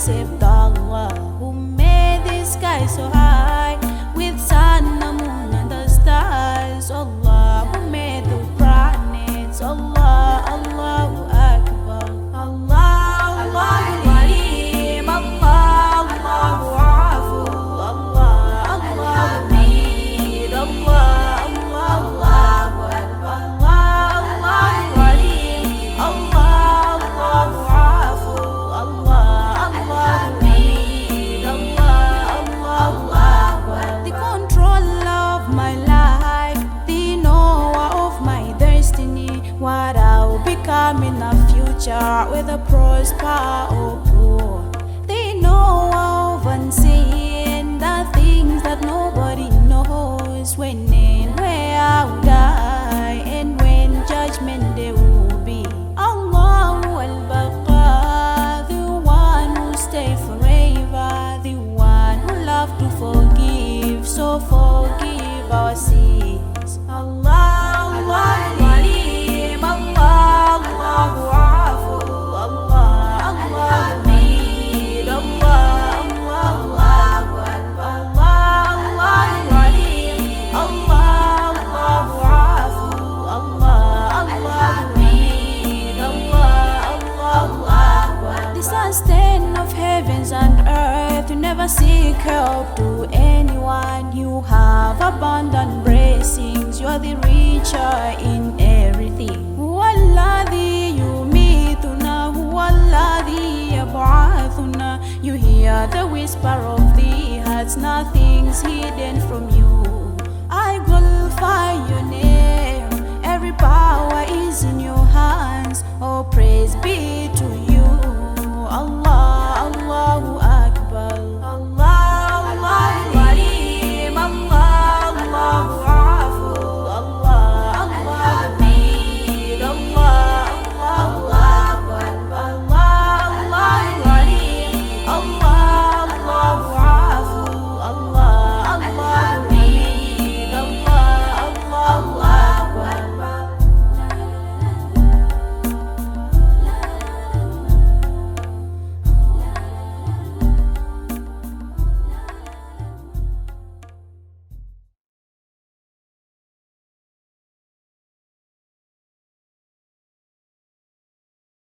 except Allah, who made the sky so high with sun, the moon, and the stars. Allah, who made the planets. Allah, Allahu Akbar. Allah, Allahu Alim. Allah, Allahu Afu. Allah, Allahu Hamid. Allah, Allahu Akbar. Allah, Allahu Alim. Allah, Allahu Afu. Allah, Allahu Hamid. Allah, Allahu Akbar. The controller of my life, the knower of my destiny, what I'll become in the future, whether prosper or poor. The knower of unseen, the things that nobody knows, when and where I'll die, and when judgment day will be. Allahu al-Baqa, the one who stay forever, the one who love to forgive, so forgive our sins. Allah, Allahu Alim, Allah, Allahu Afu, Allah, Allahu Hamid, Allah, Allahu Akbar, Allah, Allahu Alim, Allah, Allahu Afu, Allah, Allahu Hamid, Allah, Allahu Akbar. The sustain of heavens and earth, you never seek help to anyone. You have abundant blessings, you are the richer in everything. هو الذي يميتنا هو الذي يبعثنا. You hear the whisper of the hearts, nothing's hidden from you. I glorify